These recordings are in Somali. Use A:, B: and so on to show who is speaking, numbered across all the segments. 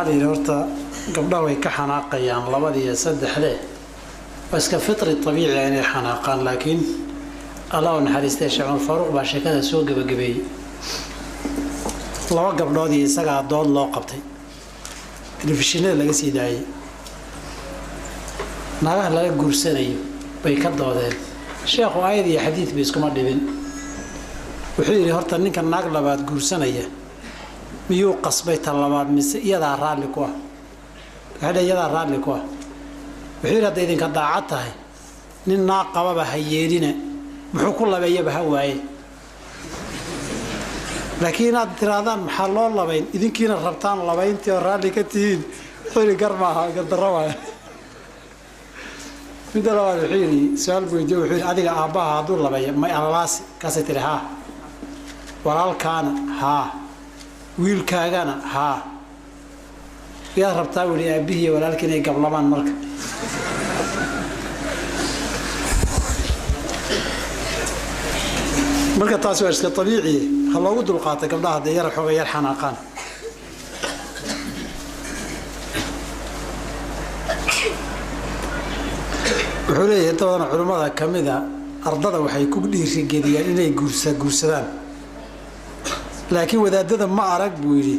A: Waxaa la yidhi horta gabdhaha way ka xanaaqayaan labadii iyo saddexdee, waa iska fitri abiiciga inay xanaaqaan, laakiin Allah u naxariistay Sheekh Cumar Faaruuq baa sheekada soo gebagabeeyey. Laba gabdhood iyo isagaa dood loo qabtay, telefishinada laga sii daayey, naagaha laga guursanayo bay ka doodeen. Sheekhu aayad iyo xadiid bay iskuma dhibin. Wuxuu yidhi horta ninka naag labaad guursanaya miyuu qasbay ta labaad mise iyadaa raalli ku ah? Waxay dheh iyadaa raalli ku ah. Wuxuu yidhi hadday idinka daacad tahay nin naag qababa ha yeelina, muxuu ku labeeyaba ha waaye. Laakiin inaad tirahdaan maxaa loo labayn, idinkiina rabtaan labayntii oo raalli ka tihiin, wuxuu yidhi gar maaha, gardarro waaya. Midda labaad wuxuu yidhi su-aal buu weydiiye, wuxuu yidhi adiga aabbaha hadduu labeeyo may alalaasi? Kaasay tihi haa. Walaalkaana haa, wiilkaagana haa. Yaad rabtaa buu yidhi aabbihii iyo walaalkii inay gablamaan marka. Marka taasi waa iska abiiciye, ha loogu dulqaata gabdhaha hadday yar xooga yar xanaaqaan. Wuxuu leeyahay inta badan culimmada ka mida ardada waxay ku dhiirigeliyaan inay guursadaan, laakiin wadaadada ma arag buu yidhi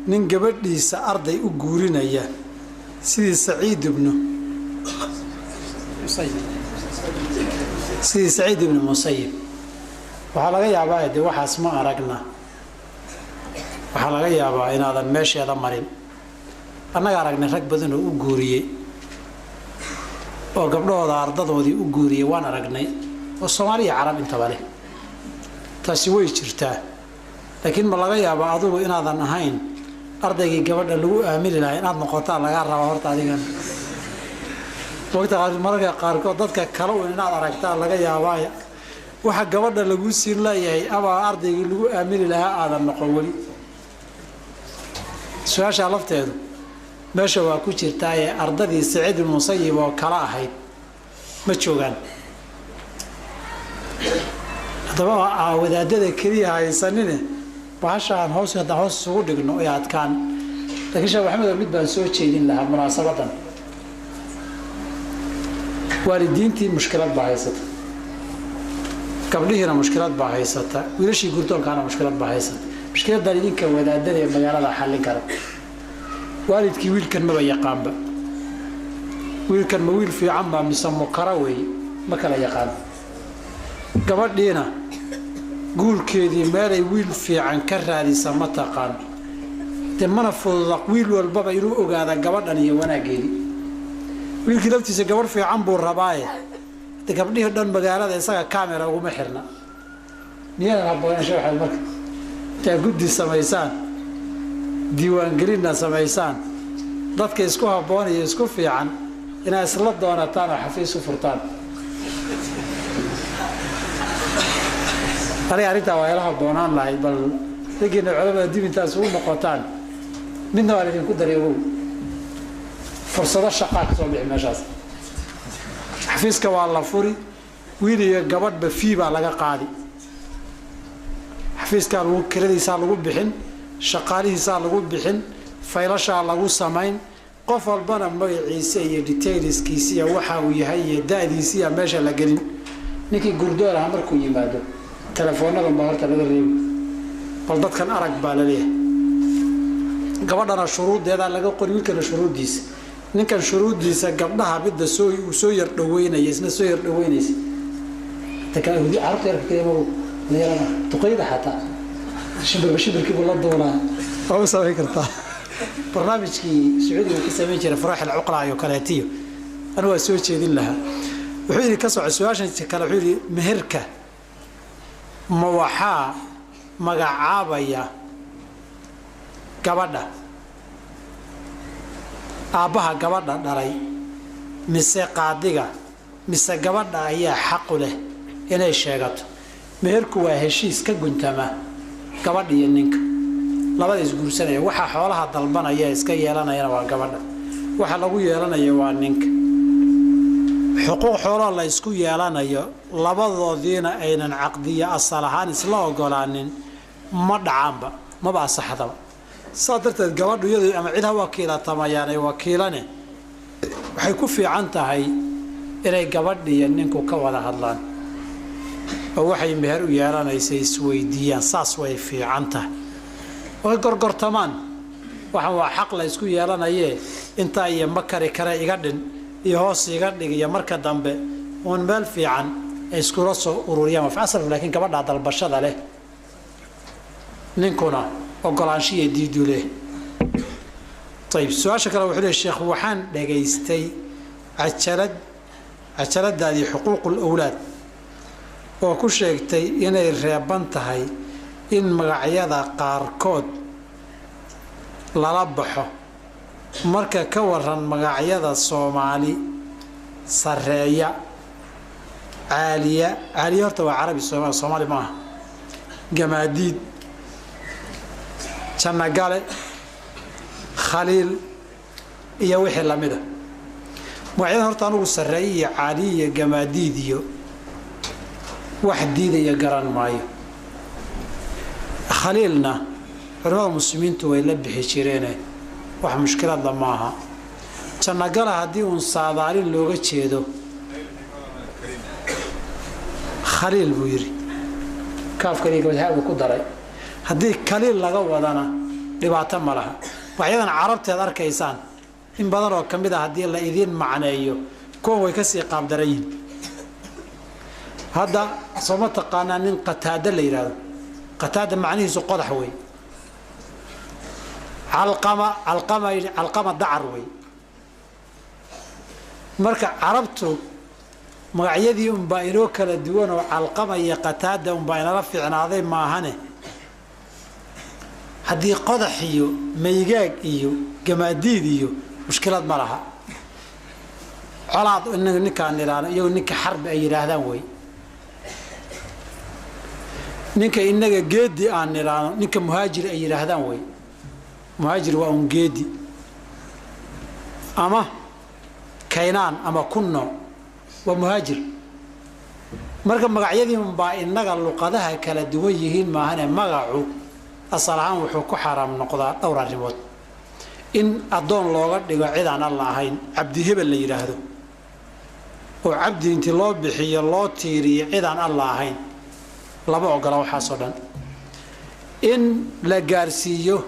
A: nin gabadhiisa arday u guurinaya sidii Saciid ibnu sidii Saciid ibnu Musayib. Waxaa laga yaabaa dee waxaas ma aragna, waxaa laga yaabaa inaadan meesheeda marin. Annaga aragnay rag badan oo u guuriyey oo gabdhahooda ardadoodii u guuriyey, waan aragnay, oo Soomaaliya Carab intaba leh. Taasi way jirtaa, laakiin ma laga yaabaa adigu inaadan ahayn ardaygii gabadha lagu aamini lahaa inaad noqotaa lagaa rabaa horta adigana. Waqti mararka qaarkood dadka kale un inaad aragtaa laga yaabaa waxa gabadha laguu siin leeyahay ama ardaygii lagu aamini lahaa aadan noqon weli. Su-aashaa lafteedu meesha waa ku jirtaaye, ardadii Saciid ibn Musayib oo kala ahayd ma joogaan. Haddaba wadaadada keliya haysanine bahashaan hoos haddaan hoos isugu dhigno ay adkaan. Laakiin Sheekh Maxamed mid baan soo jeedin lahaa munaasabadan. Waalidiintii mushkilad baa haysata, gabdhihiina mushkilad baa haysata, wiilashii gurdoonkaana mushkilad baa haysata. Mushkiladdan idinka wadaadada ee magaalada xallin kara. Waalidkii wiilkan maba yaqaanba, wiilkan ma wiil fiican baa mise mukara weeye, ma kala yaqaan. Gabadhiina guurkeedii meelay wiil fiican ka raadisa ma taqaan. Dee mana fududa wiil walbaba inuu ogaada gabadhan iyo wanaaggeedii. Wiilkii laftiisa gabadh fiican buu rabaaye, de gabdhihii dhan magaalada isaga camera uguma xirna. Miyaadan habboonayn Sheekh Axmed marka intaa guddi samaysaan, diiwaangelinna samaysaan, dadka isku habboon iyo isku fiican inaad isla doonataan oo xafiis u furtaan? Aniga arrintaa waa ila habboonaan lahayd, bal raggiina culamada dib intaas ugu noqotaan. Midna waan idinku daray, ogow, fursado shaqaa ka soo bixi meeshaas. Xafiiska waa la furi, wiil iyo gabadhba fii baa laga qaadi. Xafiiskaa lagu kiradiisaa lagu bixin, shaqaalihiisaa lagu bixin, faylashaa lagu samayn, qof walbana magaciisa iyo detailskiisa iyo waxa uu yahay iyo da'diisiiya meesha la gelin. Ninkii gurdoon aha markuu yimaado telefoonada baa horta laga reebi, bal dadkan arag baa laleeyahay. Gabadhana shuruuddeedaa laga qori, wiilkana shuruuddiisa, ninkan shuruuddiisa, gabdhaha midda soo uu soo yar dhaweynaya isna soo yar dhaweynaysa. Carruurta yarka kaliya ma duqeyda, xataa shimbirba shimbirkii buu la duulaa. Waa u samayn kartaa barnaamijkii Sacuudiga ka samayn jiray Farax alcuqla iyo kaleetiyo. Anu waa soo jeedin lahaa. Wuxuu yidhi ka soco su-aashan kale. Wuxuu yidhi meherka ma waxaa magacaabaya gabadha aabbaha gabadha dhalay mise qaadiga mise gabadha ayaa xaqu leh inay sheegato? Meherku waa heshiis ka guntama gabadha iyo ninka labada isguursanaya. Waxaa xoolaha dalbanaya iska yeelanayana waa gabadha, waxa lagu yeelanaya waa ninka. Xuquuq xooloo la isku yeelanayo labadoodiina aynan caqdiyo asal ahaan isla ogolaanin ma dhacaanba, maba asaxdaba. Saa darteed gabadhu iyadu ama cid ha wakiilatamayaanay wakiilane, waxay ku fiican tahay inay gabadhiiyo ninku ka wada hadlaan oo waxay meher u yeelanaysa isweydiiyaan. Saas way fiican tahay, way gorgortamaan. Waxaan waa xaq la isku yeelanayee, intaa iyo ma kari kare iga dhin iyo hoos iga dhig iyo marka dambe uun meel fiican ay iskula soo ururiyaan. Asalku laakiin gabadhaa dalbashada leh, ninkuna ogolaanshiya diidu leh. Ayib, su-aasha kale wuxuu leey: sheekh, waxaan dhegaystay cajalad, cajaladaadii xuquuqul awlaad, oo ku sheegtay inay reeban tahay in magacyada qaarkood lala baxo. Marka ka waran magacyada Soomaali Sareeya, Caaliya? Caaliya horta waa Carabi, Soomaali ma aha. Gamaadiid, Jannagale, Khaliil iyo wixii lamida. Magacyadan horta anugu Sareeye iyo Caaliya iyo Gamaadiid iyo wax diidaya garan maayo. Khaliilna culimada muslimiintu way la bixi jireene, wax mushkiladla maaha. Jannagala haddii uun saadaalin looga jeedo, Khaliil buu yidhi, kaafkaliga ku daray. Haddii Kaliil laga wadana dhibaato ma laha. Waxyadan carabteed arkaysaan in badan oo ka mid a haddii la idiin macneeyo, kuwan way kasii qaabdaran yihin. Hadda sooma taqaanaa nin Qataada la yidhaahdo? Qataada macnihiisu qodax wey. Calqama, calqama, calqama dacar wey. Marka carabtu magacyadii unbaa inoo kala duwan oo Calqama iyo Qataada unbaa inala fiicnaaday maahane. Haddii qodax iyo maygaag iyo gamaadiid iyo mushkilad ma laha. Colaad ninkaan idhaahno, iyagu ninka Xarbi ay yidhaahdaan wey. Ninka inaga Geedi aan nidhaahno, ninka Muhaajir ay yidhaahdaan wey. Muhaajir waa un Geedi ama Kaynaan ama Kunno, waa Muhaajir. Marka magacyadii unbaa inaga luqadaha kala duwan yihiin maahane, magacu asal ahaan wuxuu ku xaaraam noqdaa dhowr arrimood: in addoon looga dhigo cidaan Alla ahayn, Cabdi hebel la yidhaahdo, oo cabdi intii loo bixiyo loo tiiriyo cidaan Alla ahayn, lama ogola waxaasoo dhan. In la gaarsiiyo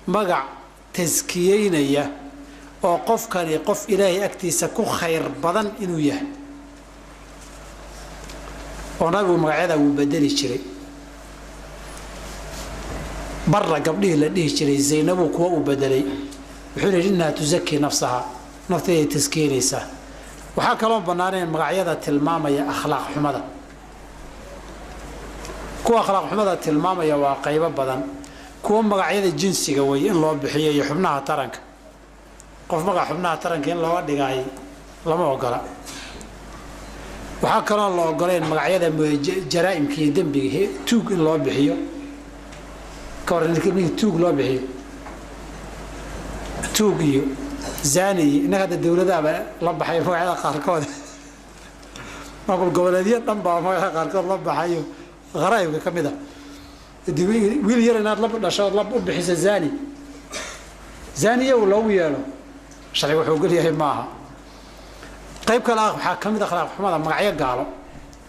A: magac taskiyeynaya oo qofkani qof Ilaahay agtiisa ku khayr badan inuu yahay, oo nabigu magacyada wuu bedeli jiray. Barra gabdhihii la dhihi jiray, Zaynabuu kuwa uu bedelay, wuxuuna yidhi innahaa tusakii nafsaha, nafteeday taskiyenaysaa. Waxaa kaloo bannaaneen magacyada tilmaamaya akhlaaq xumada. Kuwa akhlaaq xumada tilmaamaya waa qaybo badan. Kuwa magacyada jinsiga wey in loo bixiyo iyo xubnaha taranka. Qof magaca xubnaha taranka in looga dhigaay lama ogola. Waxaa kaloo la ogoleen magacyada jaraa'imka iyo dembiga, tuug in loo bixiyo. Ka hor ninkii tuug loo bixiyo, tuug iyo zani iyo innaga hadda dawladaaba la baxay magacyada qaarkood, maamul goboleedyo dhan baa magacyada qaarkood la baxayo kharaa'ibka ka mid ah. Wiil yar inaad la dhasho ood la u bixiso zani, zaniya uu loogu yeelo, sharci wuxuu ogol yahay maaha. Qayb kale ah waxaa ka mid akhlaaq xumada magacyo gaalo,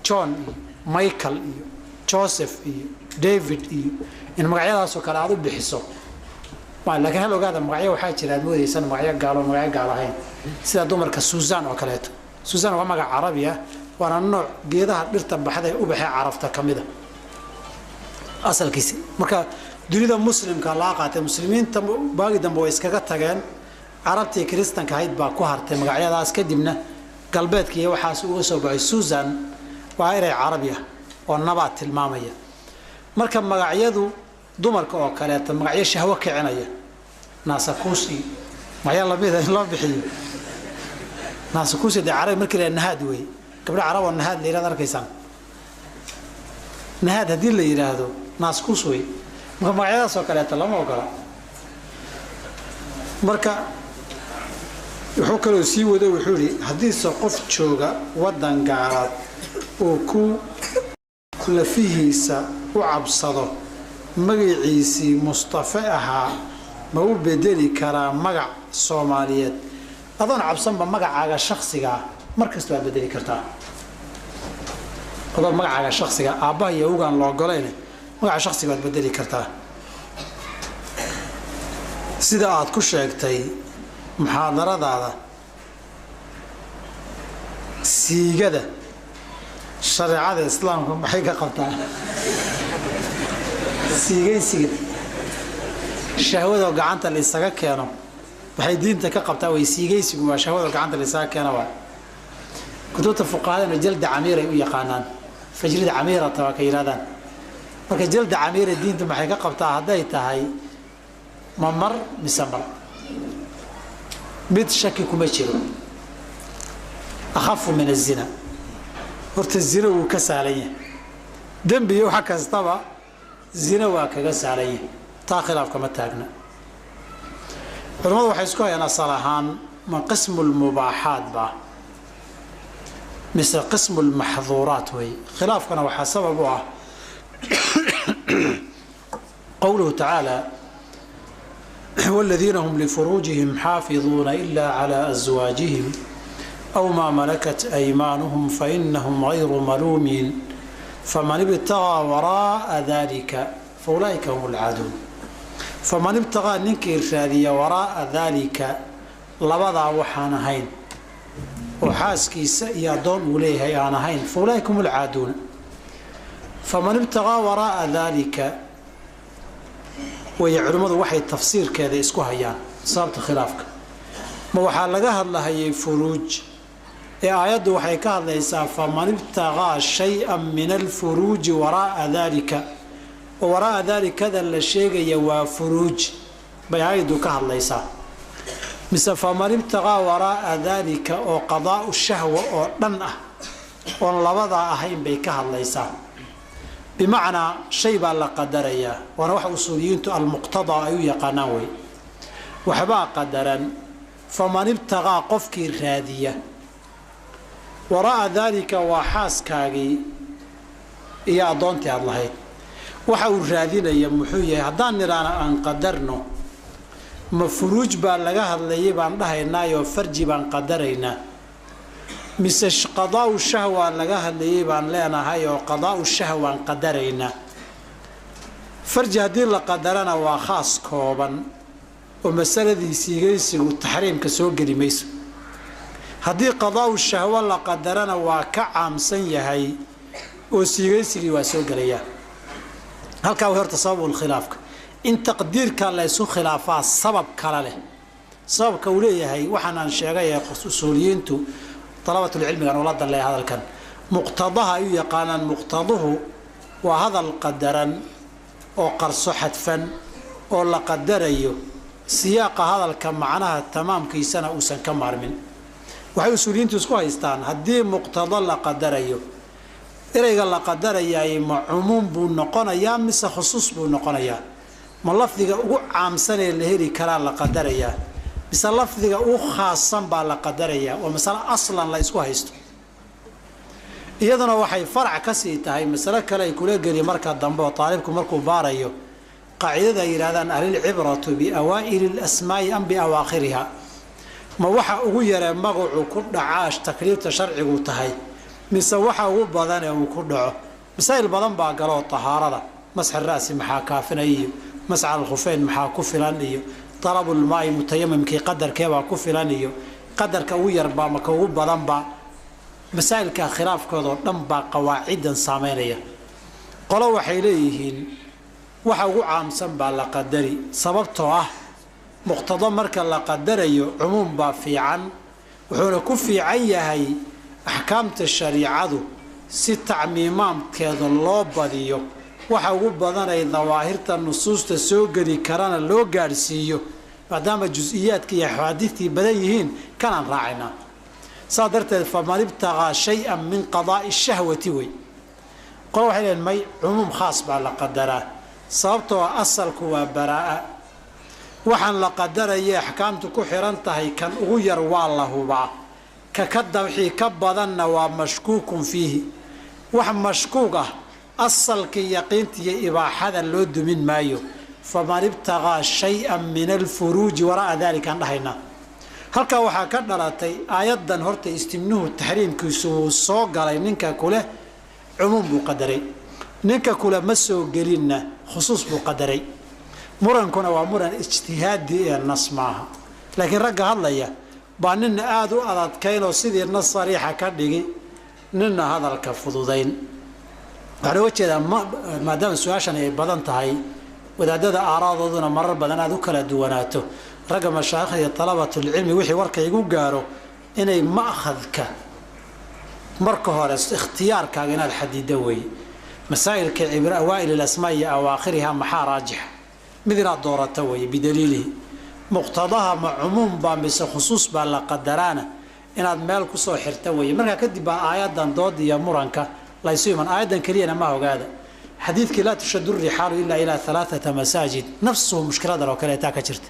A: John iyo Michael iyo Joseph iyo David iyo in magacyadaasoo kale aada u bixiso. Laakiin hal ogaada, magacyo waxaa jira aad moodaysan magacyo gaalo, magacyo gaal ahayn, sida dumarka Susan oo kaleeto. Susan waa magac Carabi ah, waana nooc geedaha dhirta baxda ee ubaxee carafta ka mida asalkiisi. Marka dunida muslimka laa qaatay, muslimiinta baagi dambe way iskaga tageen, carabtii kiristanka ahayd baa ku hartay magacyadaas. Kadibna galbeedka iyo waxaas uga soo baxay. Susan waa erey Carabi ah oo nabaad tilmaamaya. Marka magacyadu dumarka oo kaleeta, magacyo shahwo kicinaya, naasakuus iyo magacyo lamida in loo bixiyo. Naasakuusi dee carabi markii la nahaad wey, gabdha carab oo nahaad la yihahdo arkaysaan. Nahaad haddii la yidhaahdo naaskuus wey. Marka magacyadaas oo kaleeta lama ogola. Marka wuxuu kaloo sii wado, wuxuu yihi haddiise qof jooga waddan gaalaad uu ku lafihiisa u cabsado magaciisii Mustafe ahaa Ma u bedeli karaa magac Soomaaliyeed? Adoon cabsanba magacaaga shaksigaa mar kasta waad bedeli kartaa. Adoon magacaaga shaksiga aabbaha iyo awgaan la ogolayne, magaca shaksiga waad bedeli kartaa. Sida aad ku sheegtay muxaadaradaada, siigada shareecada Islaamka maxay ka qabtaa? Siigaysiga shahwadoo gacanta la isaga keeno maxay diinta ka qabtaa? Way siigaysigu waa shahwadoo gacanta la isaga keeno. Waa kutubta fuqahadana jalda camiiray u yaqaanaan, fajrida camiirata waa ka yidhahdaan. Marka jalda camiira diinta maxay ka qabtaa? Hadday tahay ma mar mise mar, mid shaki kuma jiro, akhafu min azina. Horta zina wuu ka sahlan yahay, dembi iyo wax kastaba zina waa kaga sahlan yahay, taa khilaaf kama taagna. Culamadu waxay isku hayaan asal ahaan ma qismu lmubaaxaat ba mise qismu lmaxduuraat wey. Khilaafkana waxaa sabab u ah qowluhu tacaala: والذين هم لفروجهم حافظون إلا على أزواجهم أو ما ملكت أيمانهم فإنهم غير ملومين فمن ابتغى وراء ذلك فأولئك هم العادون. فمن ابتغى ninkii raadiya وراء ذلك, labadaa waxaan ahayn oo xaaskiisa iyo addoon uu leeyahay aan ahayn, فأولئك هم العادون. فمن ابتغى وراء ذلك way culimmadu waxay tafsiirkeeda isku hayaan sababta khilaafka. Ma waxaa laga hadlahayay furuuj ee aayaddu waxay ka hadlaysaa فمن ابتغى شيئا من الفروج وراء ذلك, oo وراء ذلك da la sheegaya waa furuuj bay aayaddu ka hadlaysaa, mise فمن ابتغى وراء ذلك oo قضاء الشهوة oo dhan ah oon labadaa ahayn bay ka hadlaysaa? Bimacnaa shay baa la qadarayaa, waana waxa usuuliyiintu المقتضى ay u yaqaanaan wey. Waxbaa qadaran. فمن ابتغى qofkii raadiya وراء ذلك waa xaaskaagii iyo addoontii aada lahayd. Waxa uu raadinaya muxuu yahay? Haddaan nidhaana aan qadarno, ma furuuj baa laga hadlayay baan dhahaynaayoo farji baan qadaraynaa, mise قضاء الشهوة laga hadlayay baan leenahay oo قضاء الشهوة aan qadaraynaa? Farji haddii la qadarana waa khaas kooban oo masaladii siigaysigu taxriimka soo geli mayso. Haddii قضاء الشهوة la qadarana waa ka caamsan yahay oo siigaysigii waa soo gelayaa. Halkaa way horta sababulkhilaafka in taqdiirka la ysu khilaafaa sabab kale leh. Sababka uu leeyahay waxaan aan sheegay ee usuuliyiintu dalabatulcilmigan ula danleeya hadalkan muqtadaha ay u yaqaanaan. Muqtaduhu waa hadal qadaran oo qarso xadfan oo la qadarayo, siyaaqa hadalka macnaha tamaamkiisana uusan ka maarmin. Waxay usuuliyiintu isku haystaan haddii muqtado la qadarayo, ereyga la qadarayaay ma cumuum buu noqonayaa mise khusuus buu noqonayaa? Ma lafdiga ugu caamsan ee la heli karaa la qadarayaa mise lafdiga ugu khaasan baa la qadarayaa? Waa masalo aslan la isku haysto. Iyaduna waxay farac ka sii tahay masalo kale ay kula geli marka dambe oo aalibku markuu baarayo qaacidada ay yidhahdaan: هل العبرة بأوائل الأسماء أم بأواخرها? Ma waxa ugu yaree magacu ku dhacaash takliifta sharcigu tahay mise waxa ugu badan ee uu ku dhaco? Masaa'il badan baa galoo tahaarada, مسح الرأس maxaa kaafinaya iyo مسح الخفين maxaa ku filan iyo طلب الماء mutayamimkii qadarkeebaa ku filan iyo qadarka ugu yarbaa maka ugu badanba. Masaa'ilka khilaafkoodoo dhan baa qawaaciddan saameynaya. Qolo waxay leeyihiin waxa ugu caamsan baa la qadari, sababtoo ah muqtado marka la qadarayo cumuum baa fiican, wuxuuna ku fiican yahay axkaamta shariicadu si tacmiimaamkeeda loo badiyo, waxa ugu badanay dawaahirta nusuusta soo geli karana loo gaadhsiiyo, maadaama jus-iyaadka iyo axaadiistii badan yihiin kanaan raacaynaa. Saas darteed فمن ابتغى شيئا من قضاء الشهوة wey. Qolo waxay leeyiin may, cumuum khaas baa la qadaraa, sababtoo asalku waa baraa'a. Waxaan la qadaraya axkaamtu ku xiran tahay kan ugu yar waa la hubaa, ka ka wixii ka badanna waa مشكوك فيه. Wax mashkuuk ah asalkii yaqiinta iyo ibaaxada loo dumin maayo. Faman ibtaqaa shay-an min alfuruuji waraa'a dalika aan dhahaynaa. Halkaa waxaa ka dhalatay aayaddan horta istimnuhu taxriimkiisu wuu soo galay, ninka kuleh cumuum buu qadaray, ninka kule ma soo gelinna khusuus buu qadaray. Murankuna waa muran ijtihaadi ee nas maaha, laakiin ragga hadlaya baa nina aada u adadkaynoo sidii nas sariixa ka dhigi, nina hadalka fududayn. Waxaan uga jeedaa maadaama su-aashan ay badan tahay, wadaadada aaraadooduna marar badan aada u kala duwanaato, ragga mashaayikhda iyo talabatulcilmi wixii warka igu gaaro inay ma'khadka marka hore ikhtiyaarkaaga inaad xadida weeye. Masaa'ilka awaa'il ilasmaa iyo awaakhiriha maxaa raajixa, mid inaad doorato weeye bidaliilihi. Muqtadaha ma cumuum baa mise khusuus baa la qadaraana inaad meel kusoo xirta weeye. Markaa kadib baa aayaddan dood iyo muranka laysu iman. Aayaddan keliyana ma ogaada, xadiidkii laa tushadu rixaalu ilaa ilaa alaaata masaajid nafsuhu mushkiladan oo kaleetaa ka jirta.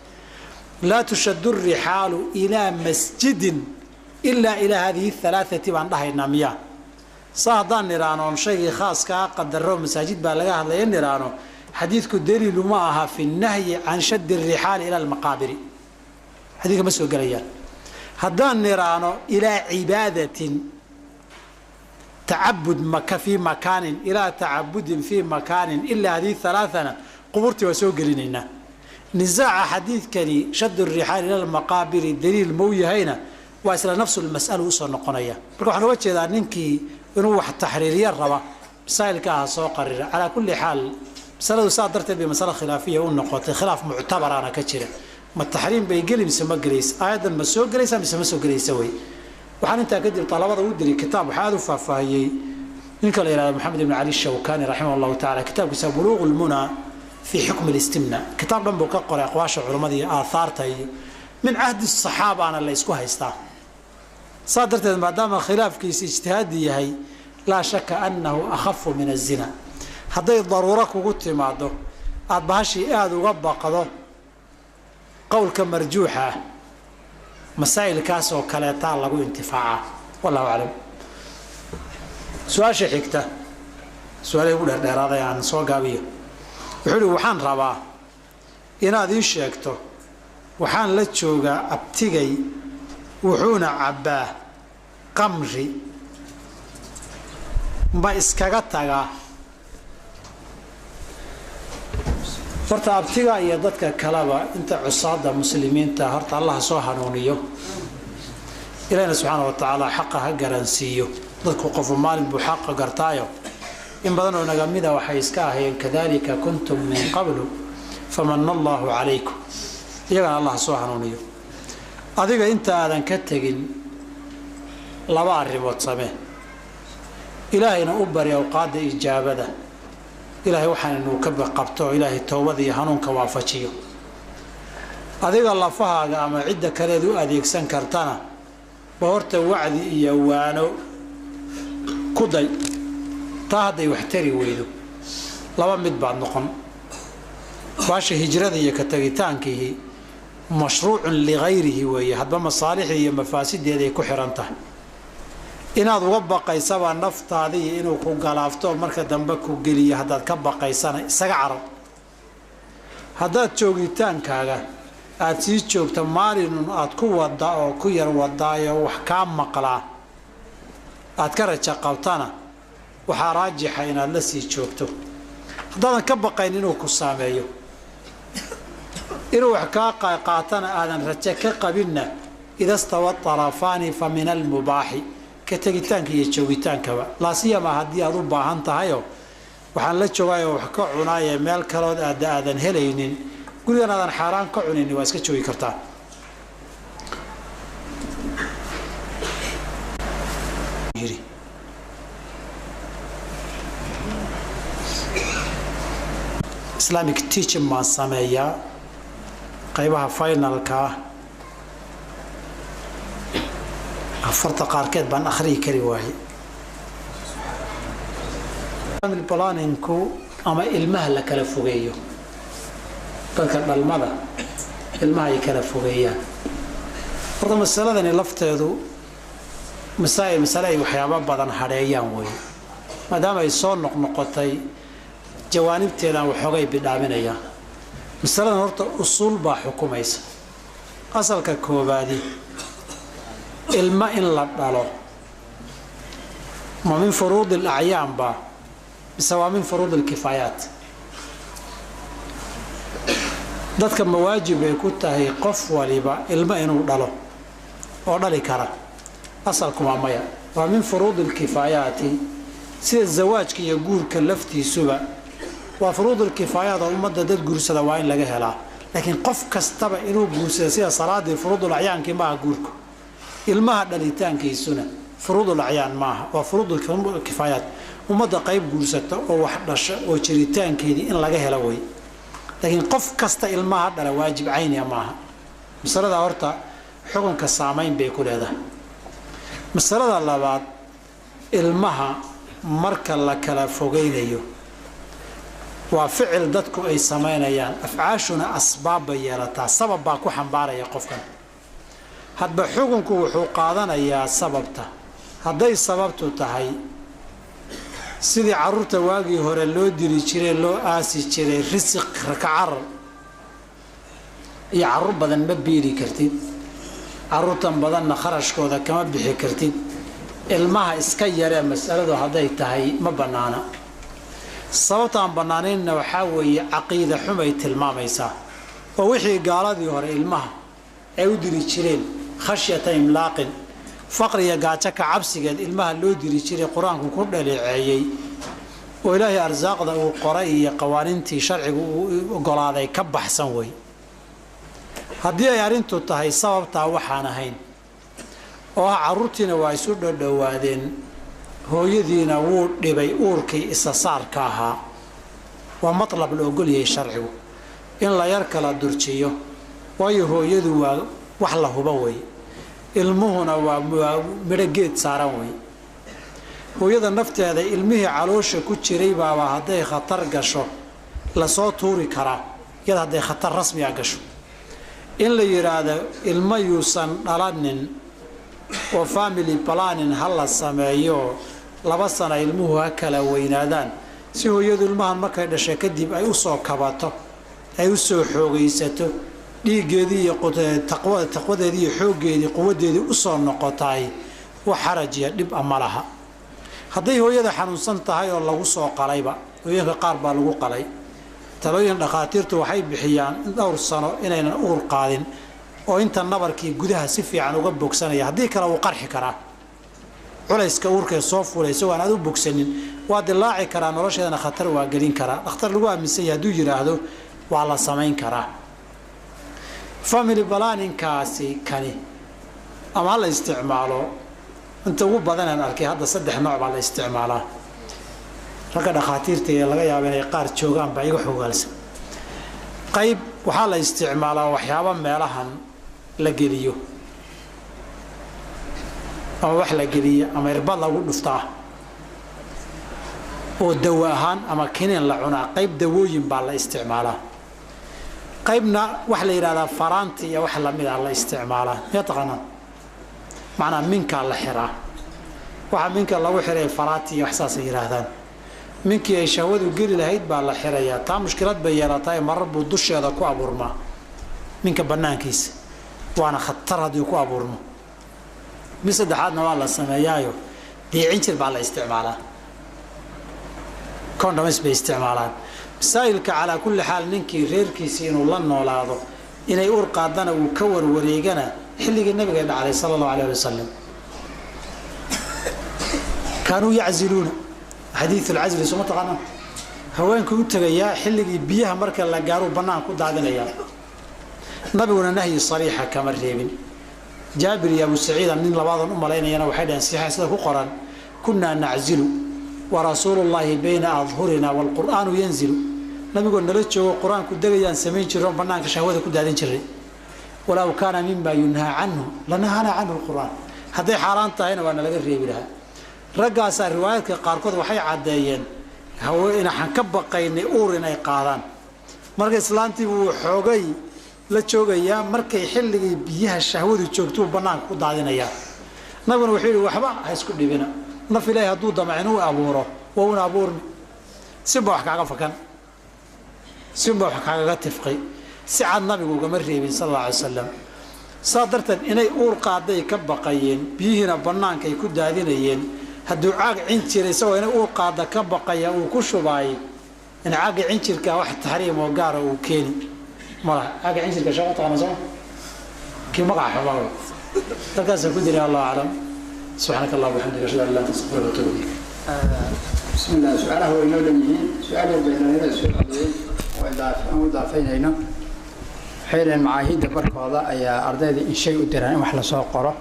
A: Laa tushadu rixaalu ilaa masjidin ilaa ilaa haadihi alaaati baan dhahaynaa miyaa? Saa haddaan nidhaahno oon shaygii khaaskaa qadaro masaajid baa laga hadlaya nidhaahno, xadiidku daliilu ma aha fi nahyi can shadi rixaali ila almaqaabiri, xadiidka ma soo gelayaan. Haddaan nidhaahno ilaa cibaadatin tacabud maka fii makaanin ilaa tacabudin fii makaanin ilaa hadihi alaaana, qubuurtii waa soo gelinaynaa. Nisaaca xadiidkani shadu rixaal ila almaqaabiri daliil mau yahayna waa isla nafsu lmas'ala usoo noqonaya. Marka waxaan uga jeedaa ninkii inuu wax taxriiriya raba masaa'ilka aha soo qarira. Calaa kulli xaal masaladu saa darteed bay masale khilaafiya u noqotay, khilaaf muctabaraana ka jira. Ma taxriim bay geli mise ma gelaysa? Aayaddan ma soo gelaysa mise ma soo gelaysa wey. Waxaan intaa kadib talabada u diray kitaab waxaa aada u faahfaahiyey ninka la yihahdo Maxamed ibn Cali Shawkani raximah allahu tacala, kitaabkiisa Buluuq lmuna fii xukmi listimna. Kitaab dhan buu ka qoray aqwaasha culammada iyo aathaarta iyo min cahdi saxaabaana la isku haystaa. Saa darteed maadaama khilaafkiisa ijtihaadi yahay, laa shaka annahu akhafu min azina. Hadday daruuro kugu timaado aada bahashii aada uga baqdo, qowlka marjuuxa ah masaa'ilkaas oo kaleetaa lagu intifaacaa. Wallahu aclam. Su-aasha xigta, su-aalihii ugu dheerdheeraaday aan soo gaabiyo, wuxuu uhi waxaan rabaa inaad ii sheegto, waxaan la joogaa abtigay wuxuuna cabbaa qamri, ma iskaga tagaa? Horta abtiga iyo dadka kaleba inta cusaada muslimiinta horta Allah soo hanuuniyo, ilaahina subxaana wa tacaala xaqa ha garansiiyo. Dadku qofu maalin buu xaqa gartaayo, in badan oo naga mida waxay iska ahayeen kadalika kuntum min qablu famana allahu calaykum, iyagana Allah soo hanuuniyo. Adiga inta aadan ka tegin laba arrimood samee, ilaahayna u bari awqaadda ijaabada, ilaahay waxaan inuu ka qabto oo ilaahay towbada iyo hanuunka waafajiyo. Adiga lafahaaga ama cidda kaleed u adeegsan kartana ba horta wacdi iyo waano ku day. Taa hadday wax tari weydo laba mid baad noqon. Baasha hijrada iyo ka tegitaankiihi mashruucun ligayrihi weeye, hadba masaalixdii iyo mafaasideeday ku xiran tahay. Inaad uga baqaysaba naftaada iyo inuu ku galaafto marka dambe ku geliyo haddaad ka baqaysana isaga carar. Haddaad joogitaankaaga aada sii joogto maalinun aada ku wada oo ku yar wadaayo wax kaa maqlaa aada ka raja qabtana, waxaa raajixa inaad la sii joogto. Haddaadan ka baqayn inuu ku saameeyo, inuu wax kaa qaatana aadan rajo ka qabinna, ida stawa arafaani fa min almubaaxi ka tegitaanka iyo joogitaankaba, laasiyama haddii aada u baahan tahayoo waxaan la joogayoo wax ka cunaaye meel kalood aada aadan helaynin, gurigan aadan xaaraan ka cunaynin, waa iska joogi kartaa. Islamic teaching baan sameeyaa qaybaha finalka ah, afarta qaarkeed baan akhriyi kari waayey. Family planningku ama ilmaha la kala fogeeyo, dadka dhalmada ilmaha ay kala fogeeyaan. Horta masaladani lafteedu masaa'il masale ay waxyaabo badan hadheeyaan weeye, maadaama ay soo noqnoqotay jawaanibteedaan waxoogay bidhaaminayaa. Masaladan horta usuul baa xukumaysa. Asalka koobaadi, ilmo in la dhalo ma min furuudi alacyaan baa mise waa min furuudi alkifaayaat? Dadka ma waajib bay ku tahay qof waliba ilmo inuu dhalo oo dhali kara? Asalkuma maya, waa min furuudi alkifaayaati. Sida zawaajka iyo guurka laftiisuba waa furuudulkifaayaat oo ummadda dad guursada waa in laga helaa, laakiin qof kastaba inuu guursada sida salaadii furuudul acyaankii maaha guurku, ilmaha dhalitaankiisuna furuudul acyaan maaha, waa furuudulkifaayaat. Ummadda qayb guursata oo wax dhasha oo jiritaankeedii in laga helo wey, laakiin qof kasta ilmaha dhala waajib cayniya maaha. Masalada horta xukunka saamayn bay ku leedahay. Masalada labaad, ilmaha marka la kala fogeynayo waa ficil dadku ay samaynayaan, afcaashuna asbaab bay yeelataa, sabab baa ku xambaaraya qofkan. Hadba xukunku wuxuu qaadanayaa sababta. Hadday sababtu tahay sidii carruurta waagii hore loo diri jiray, loo aasi jiray, risiq ka carar iyo carruur badan ma biiri kartid, carruurtan badanna kharashkooda kama bixi kartid, ilmaha iska yaree mas'aladu hadday tahay ma bannaana. Sababtaan bannaanaynna waxaa weeye caqiida xumay tilmaamaysaa, oo wixii gaaladii hore ilmaha ay u diri jireen khashyata imlaaqin, faqriya gaajo ka cabsigeed ilmaha loo diri jiray, qur-aanku ku dhaleeceeyey oo ilaahay arsaaqda uu qoray iyo qawaaniintii sharcigu uu ogolaaday ka baxsan wey. Haddii ay arrintu tahay sababtaa waxaan ahayn oo ah carruurtiina waa isu dhodhowaadeen, hooyadiina wuu dhibay uurkii isa saarka ahaa, waa matlab la ogolyahay sharcigu in la yar kala durjiyo, waayo hooyadu waa wax la hubo wey, ilmuhuna waa midho geed saaran wey. Hooyada nafteeda ilmihii caloosha ku jiray baaba hadday khatar gasho lasoo tuuri karaa, iyada hadday khatar rasmiga gasho. In la yidhaahdo ilmo yuusan dhalanin oo family planning ha la sameeyo, 2 sano ilmuhu ha kala weynaadaan si hooyadu ilmahan markay dhashay kadib ay usoo kabato, ay usoo xoogaysato, dhiiggeedii iyo taqwadeedii iyo xooggeedii quwadeedii usoo noqotaay, wax xaraj iyo dhib a ma laha. Hadday hooyada xanuunsan tahay oo lagu soo qalayba, hooyinka qaar baa lagu qalay, talooyin dhakhaatiirtu waxay bixiyaan in dhowr sano inaynan uur qaadin oo inta nabarkii gudaha si fiican uga bogsanaya, haddii kale wuu qarxi karaa, culayska uurkee soo fuulay isagoo aan aad u bogsanin waa dilaaci karaa, nolosheedana khatar waa gelin karaa. Dhakhtar lagu aaminsan yahay hadduu yidhaahdo waa la samayn karaa. Family planning-kaasi kani ama ha la isticmaalo, inta ugu badanaan arkay hadda 3 nooc baa la isticmaalaa. Ragga dhakhaatiirta ee laga yaabo inay qaar joogaan baa iga xogaalsan. Qayb waxaa la isticmaalaa waxyaabo meelahan la geliyo ama wax la geliyo ama irbad lagu dhuftaa oo dawo ahaan ama kiniin la cunaa, qayb dawooyin baa la isticmaalaa. Qaybna wax la yidhahdaa faraanti iyo wax lamid ah la isticmaalaa. Miyaa taqaanaan? Macnaa minkaa la xiraa, waxaa minka lagu xiray faraanti iyo wax saasay yidhaahdaan. Minkii ay shahwadu geli lahayd baa la xirayaa. Taa mushkilad bay yeelatahay, marar buu dusheeda ku abuurmaa minka banaankiisa, waana khatar haddii ku abuurmo. Mid saddexaadna waa la sameeyaayo, diicinjir baa la isticmaalaa, condoms bay isticmaalaan. Masaa'ilka calaa kulli xaal ninkii reerkiisii inuu la noolaado inay uur qaadana uu ka warwareegana xilligii nabiga dhacday sala allahu alayh wasalam, kaanuu yacziluuna xadiidu lcazli sooma taqaanaa. Haweenku u tegayaa xilligii biyaha marka la gaaruu bannaan ku daadinayaa, nabiguna nahyi sariixa kama reebin. Jaabir iyo Abu Saciida nin labaadan u malaynayana waxay dhaheen saxiixa sida ku qoran, kunnaa naczilu wa rasuulullaahi bayna adhurina waalqur'aanu yanzilu. Nabigoo nala joogo qur-aanku degayaan samayn jiray oon bannaanka shahwada ku daadin jiray. Walaw kaana mima yunhaa canhu lanahaanaa canhu lqur'aan, hadday xaaraan tahayna waa nalaga reebi lahaa. Raggaasaa riwaayaadka qaarkood waxay caddeeyeen inaxaan ka baqaynay uur inay qaadaan. Marka islaantii buu xoogay la joogayaa, markay xilligii biyaha shahwadu joogtuu bannaanka ku daadinayaa. Nabiguna wuxuu yidhi waxba ha isku dhibina, naf ilaahay hadduu damac inuu abuuro waa una abuurmi, siba wax kaaga fakan. Si unbaa wax kaagaga tifqay. Si cad nabigu ugama reebin sal alla alay wasalam. Saa darteed inay uur qaaday ka baqayeen, biyihiina bannaanka ay ku daadinayeen. Hadduu caag cinjira isagoo inay uur qaada ka baqaya uu ku shubaay, in caagga cinjirka wax taxriim oo gaara uu keeni malaha. Caagga cinjirka shaqo taqaana sooma kii magaca xumaa wey. Halkaasaan ku diray, allahu aclam. Subxaanaka allah waxamdika, ashhadu an laa ilaha illa anta, astaghfiruka wa atuubu ilayk.
B: Bismi illah. Su-aalaha way noo dhan yihiin. Su-aal yar bay dhalinyarada soo celiyey oo aan u idaafaynayno. Waxay yidhaheen macaahidda barkooda ayaa ardayda in shay u diraan in wax lasoo qoro.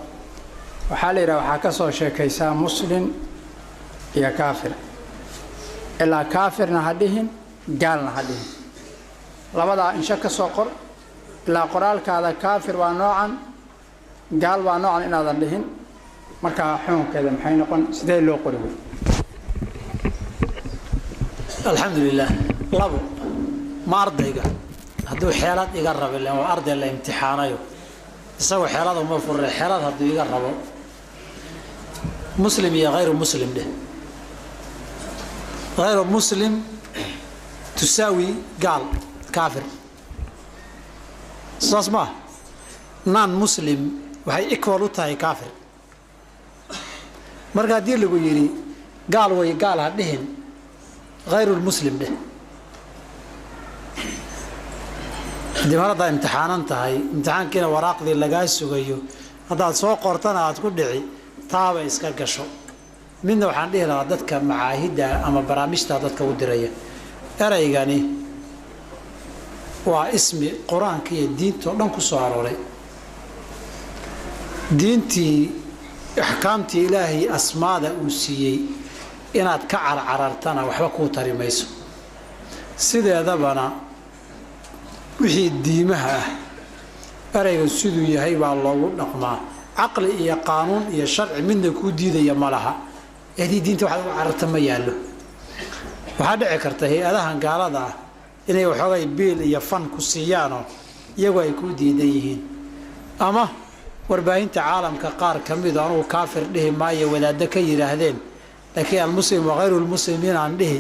B: Waxaa la yidhaha waxaa ka soo sheekaysaa muslim iyo kaafir, ilaa kaafirna ha dhihin, gaalna ha dhihin, labadaa insha ka soo qor, ilaa qoraalkaada kaafir waa noocan, gaal waa noocan inaadan dhihin. Markaa xukunkeeda maxay noqon? Sidee loo qori wey?
A: Alxamdu lilah. Labo ma ardayga hadduu xeelad iga rabo, ilen waa arday la imtixaanayo, isagoo xeelad uma furre. Xeelad hadduu iga rabo, muslim iyo hayru muslim dheh. Hayru muslim tusaawi gaal, kaafir, saas maaha. Non muslim waxay equal u tahay kaafir. Marka haddii lagu yidhi gaal way, gaal ha dhihin, hayrulmuslim dheh. Haddii mar haddaad imtixaanan tahay, imtixaankiina waraaqdii lagaa sugayo, haddaad soo qortana aad ku dhici, taaba iska gasho. Midna waxaan dhihi lahaa dadka macaahidda ama barnaamijta dadka u diraya, eraygani waa ismi qur-aanka iyo diinta o dhan ku soo arooray. Diintii, axkaamtii ilaahay asmaada uu siiyey inaad ka carcarartana waxba kuu tari mayso. Sideedabana wixii diimaha ah ereyga siduu yahay baa loogu dhaqmaa. Caqli iyo qaanuun iyo sharci midna kuu diidaya ma laha. Haddii diinta waxaad uga cararta ma yaallo. Waxaa dhici karta hay-adahan gaalada ah inay waxoogay biil iyo fan ku siiyaanoo iyagu ay kuu diidan yihiin, ama warbaahinta caalamka qaar ka mido anugu kaafir dhihi maayo wadaaddo ka yidhaahdeen, laakiin almuslim wa hayru lmuslimiin aan dhihi,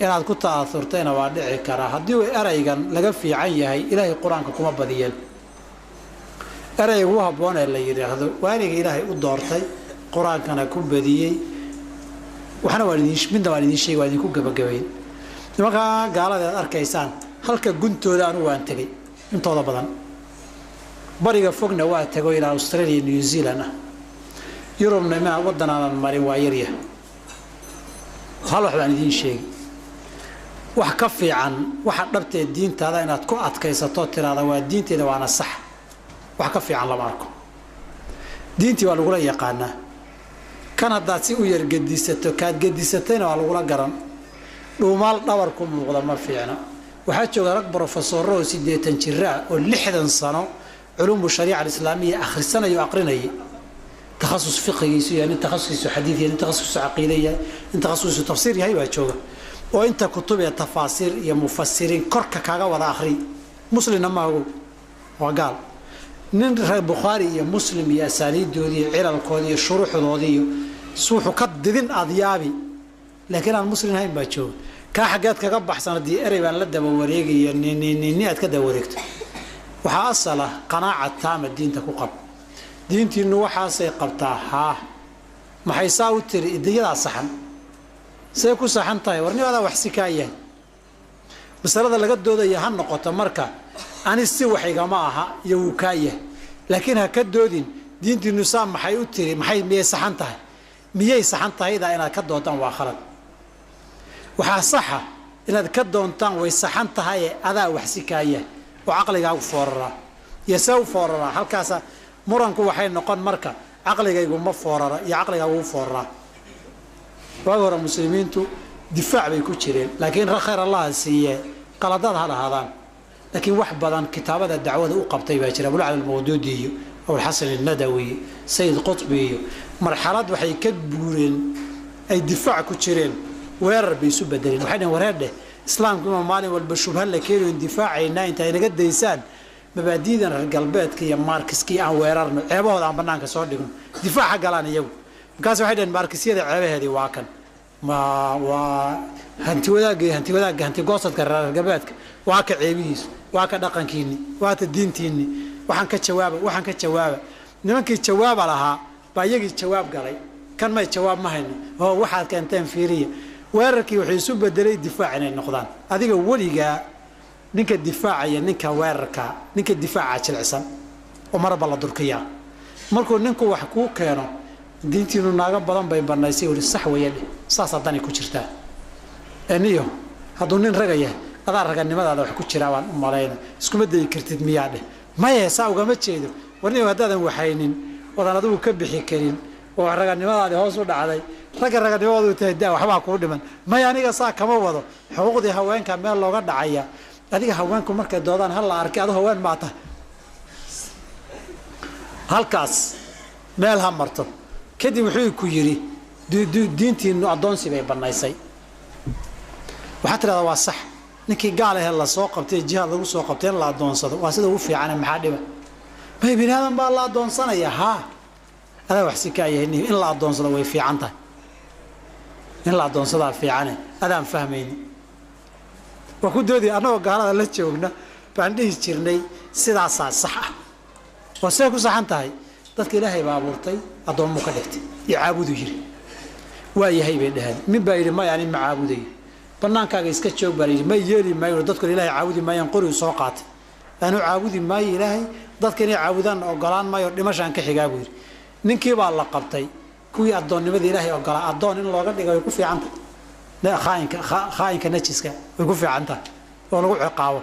A: inaad ku ta'aurtayna waa dhici karaa. Haddii uu ereygan laga fiican yahay, ilaahay qur-aanka kuma badiyeen. Ereyga ugu habboonee la yidhaahdo waa ereyga ilaahay u doortay, qur-aankana ku badiyey. Waxna waan idin, midna waan idin sheegi, waa idinku gabagabayn. Nimankaa gaalada aad arkaysaan halka guntooda anigu waan tegey intooda badan. Bariga fogna waa tego ilaa Australia, New Zealand ah. Yurubna ma waddan aanan marin waa yaryahay. Hal wax baan idiin sheegi: wax ka fiican waxa dhabtee diintaada inaad ku adkaysato, tiraada waa diinteeda waana sax, wax ka fiican lama arko. Diintii waa lagula yaqaanaa. Kan haddaad si u yar gedisato, kaad gedisatayna waa lagula garan. Dhuumaal dhabar ku muuqda ma fiicna. Waxaa jooga rag brofesoro oo 80 jira ah oo 60 sano culuumu shariica alislaamiya akhrisanayo o aqrinayay, takhasus fiqigiisu yahay, nin takhasuskiisu xadiid yahay, nin takhasuskiisu caqiide yahay, nin takhasuskiisu tafsiir yahay baa jooga, oo inta kutub ee tafaasiir iyo mufasiriin korka kaga wada akhri. Muslimna maago, waa gaal. Nin reer Bukhaari iyo Muslim iyo asaaniidoodii iyo cilalkoodii iyo shuruuxdoodii iyo suuxu ka didin aad yaabi, laakiin aan muslim ahayn baa jooga. Kaa xaggeed kaga baxsan haddii erey baan la daba wareegaya nini aad ka daba wareegto? Waxaa asal ah qanaaca taama diinta ku qab. Diintiinu waxaasay qabtaa, haa, maxay saa u tiri? Idiyadaa saxan, say ku saxan tahay? Warnimadaa wax si kaa yahay. Masalada laga doodaya ha noqoto marka ani si wax igama aha iyo wuu kaa yahay, laakiin ha ka doodin diintiinu saa maxay u tiri, maxay, miyay saxan tahay? Miyay saxan tahaydaa inaad ka doodaan waa khalad. Waxaa saxa inaad ka doontaan way saxan tahaye adaa wax si kaa yahay oo caqligaagu fooraraa iyo see u fooraraa. Halkaasa muranku waxay noqon marka caqligaygu ma foorara iyo caqligaagu u fooraraa. Waagi hore muslimiintu difaac bay ku jireen, laakiin khayr allaha siiye, qaladaad ha lahaadaan, laakiin wax badan kitaabada dacwada u qabtay baa jira. Abulacla almawduudi iyo Abulxasan alnadawi iyo Sayid Qutbi iyo marxalad waxay ka guureen ay difaac ku jireen, weerar bay isu bedeleen. Waxay dhaheen wareer dheh, islaamku ima maalin walba shubha la keeno difaacaynaa, inta ay naga daysaan mabaadiidan reer galbeedka iyo maarkiskii aan weerarno, ceebahooda aan banaanka soo dhigno, difaaca galaan iyagu. Markaas waxay dhaheen maarkisyada ceebaheedii waa kan. Ma waa hanti wadaagga iyo hanti wadaagga, hanti goosadka reer galbeedka, waa ka ceebihiisu, waa ka dhaqankiinni, waa ta diintiinni. Waxaan ka jawaaba, waxaan ka jawaaba. Nimankii jawaaba lahaa baa iyagii jawaab galay. Kan may jawaab ma hayno oo waxaad keenteen fiiriya. Weerarkii wuxuu isu bedelay difaac inay noqdaan. Adiga weligaa ninka difaacaya, ninka weerarka, ninka difaaca jilicsan oo marba la durkiyaa. Markuu ninku wax kuu keeno, diintiinu naago badan bay banaysay, weli sax weeye dheh, saasaa dani ku jirtaa. Eniyo hadduu nin raga yahay, adaa raganimadaada wax ku jiraa baan u malayna, iskuma dayi kartid miyaa dheh. Maye, saa ugama jeedo. Warniyo haddaadan waxaynin oodan adigu ka bixi karin oo raganimadaadii hoos u dhacday, ragga raganimadoodu tahay daa waxbaa kuu dhiman. Maya, aniga saa kama wado. Xuquuqdii haweenka meel looga dhacaya. Adiga haweenku markay doodaan ha la arkay, adu haween maa tahay. Halkaas meel ha marto. Kadib wuxuu ku yidhi diintiinu addoonsi bay bannaysay. Waxaa tidhahdaa waa sax, ninkii gaal ahe lasoo qabtay, jihaad lagu soo qabtay, in la addoonsado waa sida ugu fiicane. Maxaa dhiba? May bini aadan baa la addoonsanaya. Haa, adaa wax si kaa yahay. In la addoonsado way fiican tahay, in la addoonsadaa fiicane, adaan fahmayni. Waa ku doodi. Annagoo gaalada la joogna baan dhihi jirnay sidaasaa sax ah. Waa siday ku saxan tahay. Dadka Ilaahay baa abuurtay, addoommuu ka dhigtay iyo caabuduu yiri. Waa yahay bay dhaheen. Min baa yidhi maya, anin ma caabudayo, banaankaaga iska joog baa layidhi. Ma yeeli maayo, dadkuna Ilaahay caabudi maayaan. Qorigu soo qaatay, anu caabudi maayo Ilaahay, dadka inay caabudaan ogolaan maayo, dhimashaan ka xigaa buu yidhi. Ninkii baa la qabtay. Kuwii addoonnimada Ilaahay ogolaa addoon in looga dhiga way ku fiican tahay. Khaainka, khaa'inka najiska way ku fiican tahay oo lagu ciqaabo.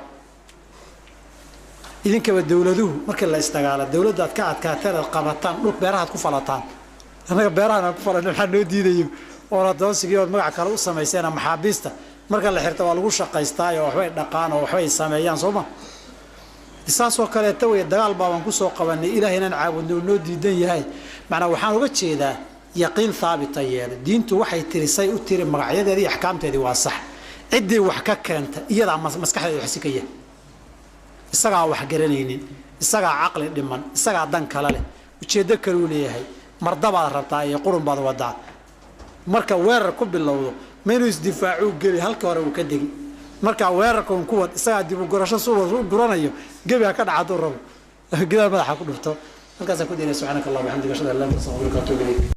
A: Idinkaba dowladuhu markii la isdagaala, dowladdaad ka adkaateen aad qabataan, dhul beerahaad ku falataan. Annaga beerahan aan ku falana maxaa noo diidayo? Oon addoonsigii ood magac kale u samayseena. Maxaabiista marka la xirta waa lagu shaqaystaayo, waxbay dhaqaan oo waxbay sameeyaan, soo ma? Saasoo kaleeta wey. Dagaal baabaan kusoo qabanay, Ilahay inaan caabudno uu noo diidan yahay. Macnaa waxaan uga jeedaa yaqiin haabita yeelo. Diintu waxay tiri, say u tiri, magacyadeedii iyo axkaamteedii waa sax. Ciddii wax ka keenta iyadaa maskaxdeeda wax si ka yahay. Isagaa wax garanaynin, isagaa caqli dhiman, isagaa dan kale leh, ujeeddo kaluu leeyahay. Mardabaad rabtaa iyo qurun baad wadaa. Marka weerar ku bilowdo, ma inuu isdifaacuu geli, halka hore uu ka degi. Markaa weerarka un ku wad, isagaa dib u gurasho su u guranayo, gebi ha ka dhaca hadduu rabo, gidaar madaxa ku dhufto. Halkaasaan ku daynaya. Subxaanaka Allah bixamdika, ashhadu an laa ilaha illa anta, astaghfiruka wa atuubu ilayk.